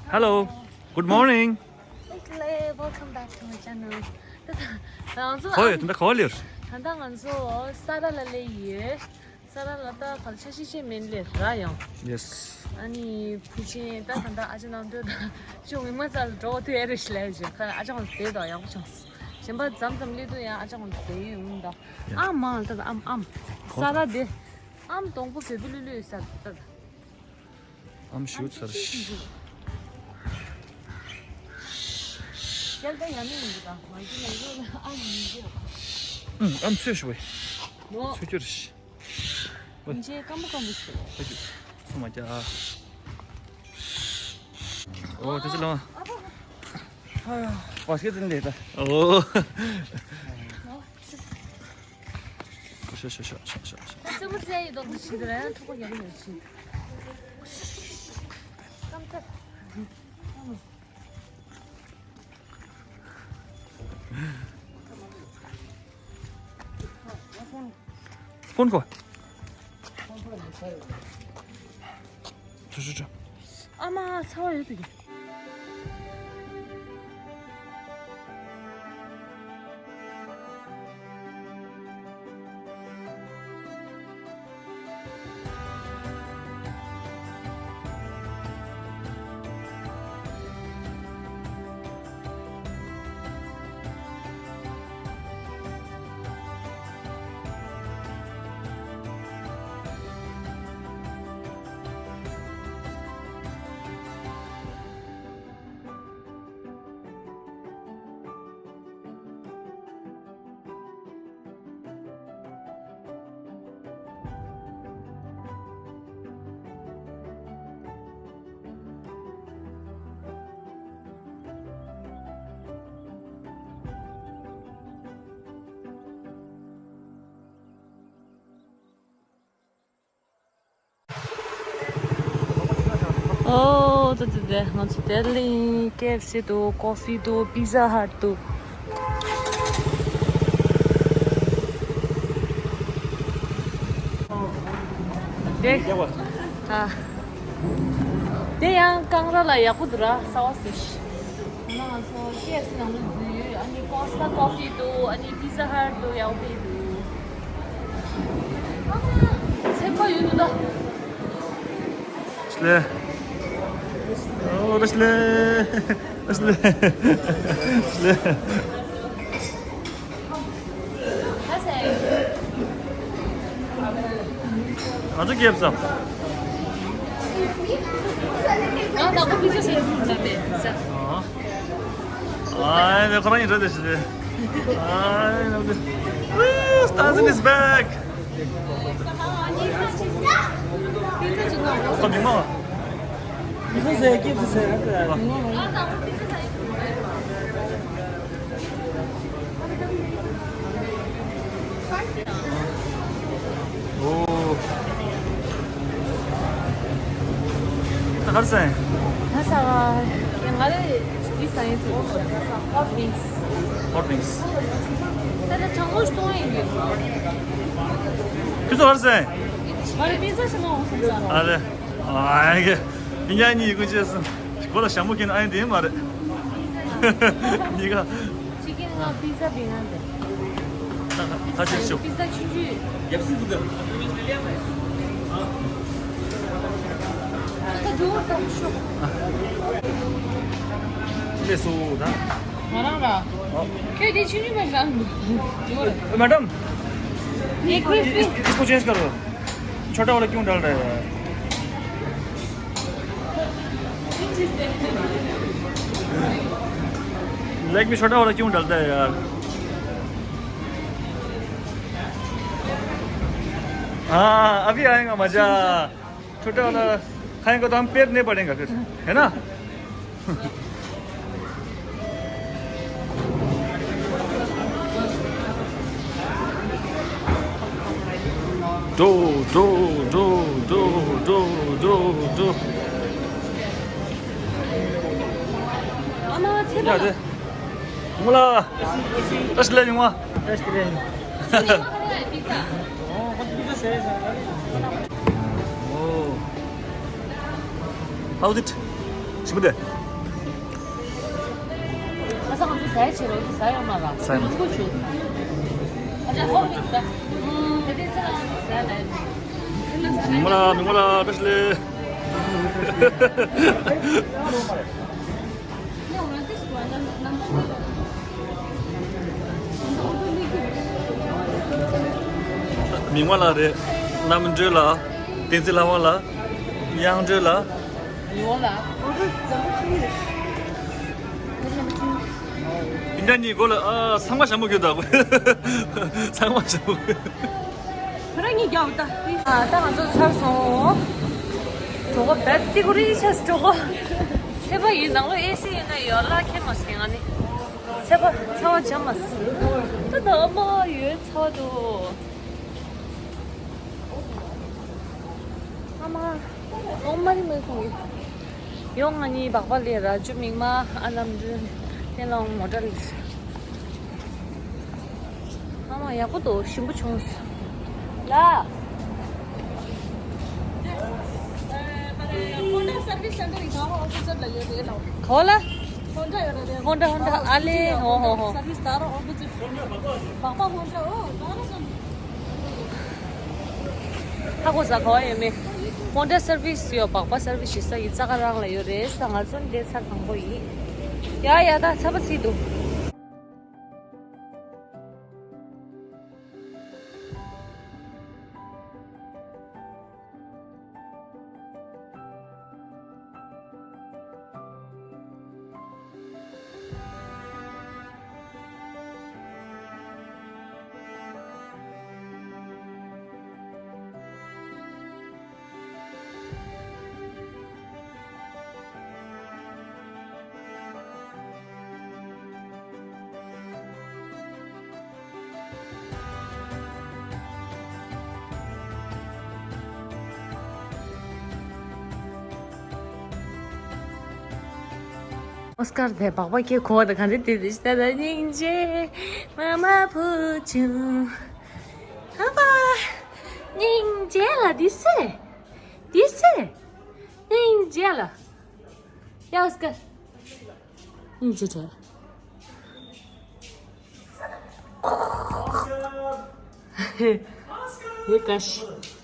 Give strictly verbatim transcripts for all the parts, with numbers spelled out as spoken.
Hello. Good morning. Hello, welcome back to my channel. ད་ལྟ་ང་ཚོ་ཁོ་ཡོད་ད་ལྟ་ག་པར་སླེབས། ད་ལྟ་ང་ཚོ་ས་ར་ལ་སླེབས་ཡོད། ས་ར་ལ་ད་ག་ཆ་ཤས་ཅན་མིན་ལས་ར་ཡང་། Yes. ཨ་ནི་བུ་ཆེན་ད་ད་ལྟ་ཨ་ཅག་རྣམ་གྲོལ་དང་ཅུང་མིག་དམར་ཚ་ལ་འགྲོ་དུས་ཨེ་རེ་ཞིག་ལས་བྱུང་ཁ་ཨ་ཅག་ང་ཚོ་བསྡད་དང་ཡག་པོ་བྱུང་། གཞན་པ་མཚམས་མཚམས་སླེབས་དུས་ཡང་ཨ་ཅག་ང་ཚོ་བསྡད་ཡོད་འོང་ད། ཨམ་མང་ད་ད་ཨམ་ཨམ། ས་ར་དེ། ཨམ་སྡོང་པོ་བོད་པི་ལུས་ལུས་ས་ད་ད། ཨམ་ཞུ་ཚར་ཤི། ཨམ་ཚོས་ཞུ་བས། ཚོས་ཀྱོར་ཤི། ཨིན་ཇེ་སྐམ་པོ་སྐམ་པོ་ཞུ། ཨོ་དེ་ཅི་ལ། བ་སྐད་འཛིན་ལས་ད། ཨོ། ཤ་ཤ་ཤ་ཤ་ཤ་ཤ། ད་རྩེད་མོ་རྩེ་ཡི་དོག་ཏུ་ཞིག་ར་ཡང་ཐུག་པ་རྒྱབ་ཡོད་ཅི། ཀམ་ཀ། ཕོན་གོ། ཨ་མ་ཚ་བ་ཡོད་དུ་གི། ཨོ། ད་ད་ད་ང་ཚོ་དེ་ལ་ཡིན། ཀེ་ཨེཕ་སི་འདུག་ཀོ་ཧྥི་འདུག་པི་ཛ་ཧཊ་འདུག་དེ། ཨ། དེ་ཡང་ཀང་ར་ལ་ཡག་པོ་འདུག་ར་གསར་པ་བཟོས་ཤག་ང་ཚོ་ཀེ་ཨེཕ་སི་ནང་ལ་འཛུལ་ཡོད། ཨ་ནི་ཀོ་སྟ་ཀོ་ཧྥི་འདུག་ཨ་ནི་པི་ཛ་ཧཊ་འདུག་ཡག་པོ་འདུག་ཚན་པ་ཡོད་འདུག་ད། ཨོ་རེ་ཤི་ལེ། རེ་ཤི་ལེ། རེ་ཤི་ལེ། ང་ཚོ་རྒྱབ་ཙམ། ང་དང་པོ་པི་ཅི་སེ་ཕུལ་ན་དེ་ཟ། ཨ། ཨ་ནི་ཁོ་རང་ཡིན་འགྲོ་དེ་ཞིག་རེད། ཨ་ནི་Stanson is back. ཁོ་མི་མང་། མི་ཚེ་ཟེར་སྐྱིད་ཚེ་ཟེར་ང་ཚོ་ཡ་མི་མང་མང་། ཨོ། ད་གར་སེང་། ང་ས་ང་ང་རེ་འདི་ས་ཡིན་ཚོད་ཧོཊ་ཝིང་སི། ཧོཊ་ཝིང་སི། ད་ལྟ་གྲང་མོ་གཏོང་ཡིན་གྱི། ཁྱོད་ཚོ་གར་སེང་། ང་རེ་པི་ཛ་ཞིག་མ་འོང་སོང་ས། ཨ་རེ། ཨ་ཡེ། མི་ཉག་གཉིས་ཀུན་བྱས་སོང་། ཁོ་ལ་ཞྭ་མོ་ཁྱེར་ཨ་ཡིན་དེ་མ་རེད། གཉིས་ཀ་ཅི་ཀེན་ང་པི་ཛ་བི་ང་དེ། ཁ་ཆེ་ཤོག་པི་ཛ་ཆུང་ཆུང་། ཡབ་སི་ཀུ་ཏར། ད་འགྲོ་བར་བཏང་ཤོག་ལས་སོ་ད། ང་རང་ར། ཨོ། ཁྱོད་དེ་ཆུང་ཆུང་མ་ཤང་། ཡོད་རེད། मैडम, ये क्रिस्पी। इसको चेंज करो। छोटा वाला क्यों डाल रहा है यार? लेग में छोटा वाला क्यों डालता है यार? हाँ, अभी आएगा मजा। छोटा वाला खाएंगे तो हम पेट नहीं भरेगा फिर, है ना? འགྲོ། འགྲོ། འགྲོ། འགྲོ། འགྲོ། འགྲོ། འགྲོ། ཨ་མ་ཚེ་ཡ་དེ། མོ་ལ། ཨ་ཤི་ལེ་ཉུང་མ། ཨ་ཤི་ལེ། ཨོ། How's it? ཞིམ་པོ་འདུག་ཚང་ཚོ་ཟས་བྱེད་རོགས་ཟ་ཡོང་མ་ར། ཟ་ཡོང་། ལུང་པ་ཆུ་ཟ། ཨ་ཅག་ཧོ་མིག་ཟ། དེ་དེ་ཚ་ཟ་ལ། མི་མོ་ལ་མི་མོ་ལ་བཀྲ་ཤིས་བདེ་ལེགས། མི་མོ་ལ་རེད། རྣམ་གྲོལ་ལ། བསྟན་འཛིན་ལྷ་དབང་ལ། དབྱངས་སྒྲོལ་ལ། མི་མོ་ལ། མི་འདྲ་གཉིས་སྒོ་ལ་ཨ་ཚང་མ་ཞྭ་མོ་གྱོན་དགོས། ཚང་མ་ཞྭ་མོ་གྱོན། ཁོ་རང་གཉིས་རྒྱག་ད། ཨ་ད་ང་ཚོ་ཚར་སོང་། གྲོད་ཁོག་བད་ཏི་ཀོ་རི་ཆགས་སོང་། གྲོད་ཁོག་ཚད་པ་ཡིན་ནང་ལོ་ཨེ་སི་ཡིན་ན་ཡོད་ལ་ཁྱེད་མ་སོང་ང་ནི། ཚད་པ་ཚ་བ་འཇམ་མ་སོང་། ད་ད་ཨ་མ་ཡོད་ཚ་བ་འདུག་ཨ་མ། ཨོ་མ་རི་མོའི་ཁོང་གི། ཡོང་ང་གཉིས་སྦག་སྦག་ལས་ར་ཅུ་མིག་མ་ཨ་ནམ་དྲུན་ཏེ་ལོང་མོ་ཊ་ལས། ཨ་མ་ཡག་པོ་འདུག་ཞིམ་པོ་བྱུང་སོང་། ལ། Honda service center ཡི་ད་རུང་ཨོ་པོ་ཟིཊ་ལ་ཡོད་རེད་ལ། ག་བ་ལ། Honda ཡོད་རེད། Honda Honda ཨ་ལེ་ཧོ་ཧོ་ཧོ། Service ད་རུང་ཨོ་པོ་ཟིཊ། སྦག་སྦག་Honda ཨོ་ད་རུང་སོང་། ཧ་གོ་ས་ག་བ་ཡོད་མེད། Honda service ཡོད་སྦག་སྦག་service ཞིག་ས་ཡི་རྩ་ཁ་རང་ལ་ཡོད་རེད་ས། ང་ཚོ་འདི་ཚར་དང་པོ་ཡིན། ཡ་ཡ་ད་ཚ་པ་ཚིག་འདུག་ཨོ་སྐར་དེ་སྦག་སྦག་ཁྱེད་གོ་བ་དང་ག་འདྲ་དེ་དེ་ཤི་ད་ད་སྙིང་རྗེ་མ་མ་བུ་ཆུང་ཨ་ཕ་སྙིང་རྗེ་ལ་དེ་སེ་དེ་སེ་སྙིང་རྗེ་ལ་ཡ་ཨོ་སྐར། སྙིང་རྗེ་དྲན། ཡེ་ཀ་ཤི།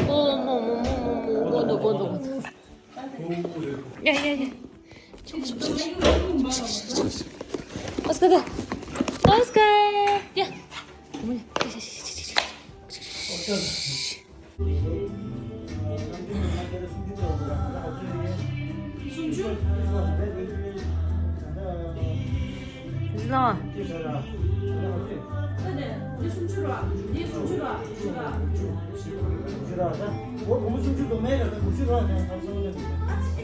ཨོ་མོ་མོ་མོ་མོ་མོ། གོ་འདུག་གོ་འདུག་གོ་འདུག་ཡ་ཡ་ཡ། ཨོ་སྐར་དེ། ཨོ་སྐར། ཡ། ལ། འདི་སུམ་ཅུ་རེད་བ། འདི་སུམ་ཅུ་རེད་བ། འདི་སུམ་ཅུ་རེད་བ། ཨ་ཙི།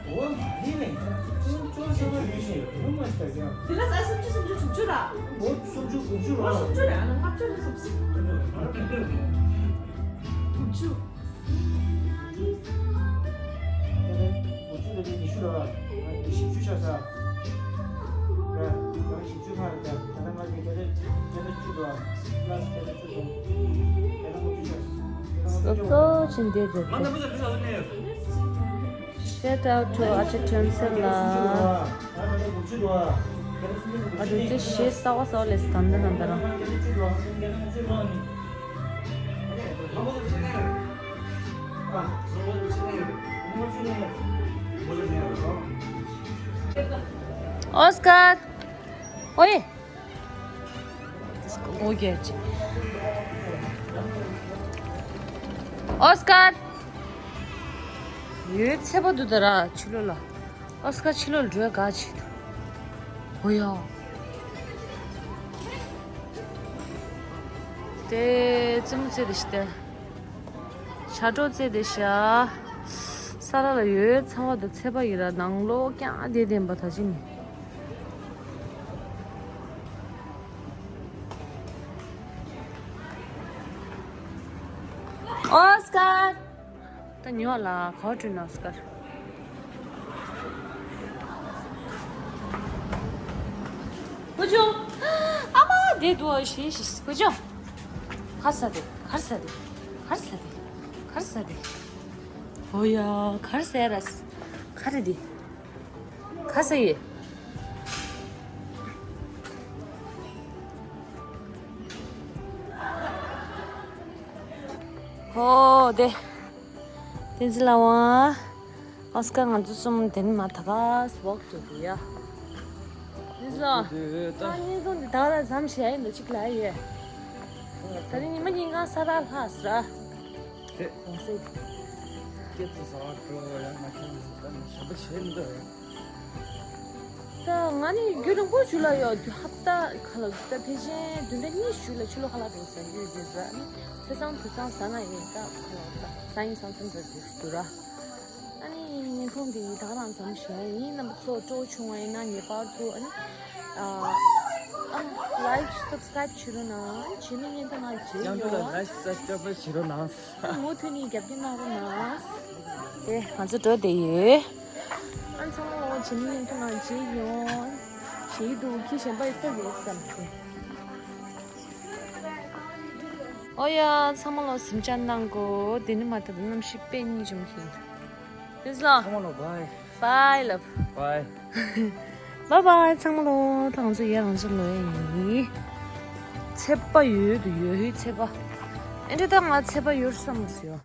འོ་མ་རེད་མེད། ཅུང་ཅུང་ཟ་མ་ཡོད་ཤེས་ཡོད་མ་ཤེས་ཀྱང་། དེ་ལ་ས་སུམ་ཅུ་སུམ་ཅུ་དྲུག་ཅུ་ར། འོ་སུམ་ཅུ་དགུ་ཅུ་ར། འོ་སུམ་ཅུ་རེད། ཨ་ན་ལྔ་བཅུ་རེད་སུམ་སུམ། དྲུག་ཅུ། དེ་ནས་དགུ་ཅུ་རེད་ཉི་ཤུ་ར། བཞི་བཅུ་ཆགས་ས། ར་ར་བཞི་བཅུ་ལྷག་རེད། ད་ལྟ་ང་ཚོས་དེ་ལས་དེ་ལས་བཅུ་ར། ལ་དེ་ལས་བཅུ་དང་། དེ་ལས་དགུ་བཅུ་ཆགས་ས། དེ་ལས་དགུ་བཅུ་ཆགས་ས། Shout out to ཨ་ཅག་ཁྲོན་སེ་ལགས། ཨ་ཅག་ཚེ་ཞེ་ས་བ་ས་བ་ལས་ད་འདི་ན་འདི་རང་། ཨོ་སྐར། ཨོ་ཡེ། སྒོ་རྒྱག་ཅིག་ཨོ་སྐར། ཡོད་ཚད་པ་འདུག་ད་ར་ཕྱི་ལོགས་ལ། ཨོ་སྐར་ཕྱི་ལོགས་ལ་འགྲོ་ཡ་དགའ་ཆེ་འདུག་ཨོ་ཡ། དེ་རྩེད་མོ་རྩེ་དེ་ཤི་སྟེ། ཞྭ་སྒྲོག་རྩེ་དེ་ཤ། ས་ར་ལ་ཡོད་ཚ་བ་དང་ཚད་པ་ཡིན་ར་ནང་ལོགས་ཀྱང་བསྡད་བསྡད་པ་ད་ཅི་ནི། ཨོ་སྐར། ད་ཉོ་ལ་ག་བ་བྲོས་ན་ཨོ་སྐར། བུ་ཆུང་། ཨ་མ་དེ་དུ་ཞེས་ཞེས་བུ་ཆུང་། གར་ས་དེ་གར་ས་དེ་གར་ས་དེ་གར་ས་དེ། ཨོ་ཡ་གར་ས་ར་ས་ག་རེ་དེ་གར་ས་ཡེ། ཧོ་དེ། བསྟན་འཛིན་ལགས་ཨ་སྐ་ང་ཚོ་གསུམ་དེ་ནི་མ་ད་ག་སི་ཝོག་ཏུ་དེ་ཡ། བསྟན་འཛིན་ལགས། ད་ངེད་ཚོ་འདི་དག་ལ་མཚམས་བཞག་ཡིན་འདུག་གཅིག་ལ་ཡོད། ད་རིང་ཉི་མ་ཉིན་གང་ས་ར་ལྷག་ས་ར། དེ་ཡོང་སྲིད། སྐྱེད་ཚོ་ཟ་བར་འགྲོ་ཡང་ང་ཁྱོད་ད་ནི་ཞབས་པ་བྱེད་མི་འདོད་ཡང་། ད་ང་ནི་རྒྱུན་རིང་པོ་ཞིག་ལ་ཡོད་རྒྱུ་ཧབ་ཏ་ཁ་ལ་ད་ཕལ་ཆེར་བདུན་ཕྲག་གཉིས་ཤིག་ལ་ཕྱི་ལོགས་ཁ་ལག་འགྲོ་ཟེར་རྒྱུ་ཡོད་ར་ནི་ཚེས་བཟང་དུས་བཟང་ཟ་ན་ཡིན་ད་ཁ་ལག་ད་ཟ་ཡིན་བསམ་བསམ་འགྲོ་རྒྱུ་ཞིག་འདུག་ར། ཨ་ནི་ཉིན་གུང་འདི་ད་ག་རང་ཙམ་བྱས་ཡིན་རྣམ་པ་ཚོ་སྤྲོ་བོ་བྱུང་བ་ཡིན་ན་ངེས་པར་དུ་ཨ་ནི་ཨ་ལའིཀ་སབ་སི་ཀ་རའིབ་བྱེད་རོགས་གནང་། བྱེད་མི་ཉན་ཐོས་ང་བརྗེད་ཡང་དུ་ལ་ཡོང་། ལའིཀ་སབ་སི་ཀ་རའིབ་བྱེད་རོགས་གནང་། མུ་མཐུད་ནས་རྒྱབ་སྐྱོར་གནང་རོགས་གནང་། དེ་ང་ཚོ་འགྲོ་བསྡད་ཡོད། ཨ་ཚང་མ་ལོ་བྱེད་མི་ཉན་ཐོས་ང་བརྗེད་ཡོང་། བྱེད་འདུག་ཁྱི་གཞན་པ་ཡི་ས་ཡོད་བསམ་གི། ཨོ་ཡ་ཚང་མ་ལོ་གཟིམ་འཇག་གནང་གོ་དེ་ནི་མ་ཐག་ཏུ་གནམ་གཤིས་དཔེ་སྙིང་རྗེ་མོ་ཞིག་ཡིན། དེ་ལ་ཚང་མ་ལོ་བའི། བའི་ལབ། བའི། བའི་བའི་ཚང་མ་ལོ། ད་ང་ཚོ་ཡར་ང་ཚོ་ལོ་ཡ་ཡིན། ཚེས་པ་ཡོད་དུ་ཡོད་ཧུའི་ཚེས་པ། ཨེ་འདྲ་ད་ང་ཚེས་པ་ཡོད་བསམ་མ་སོང་།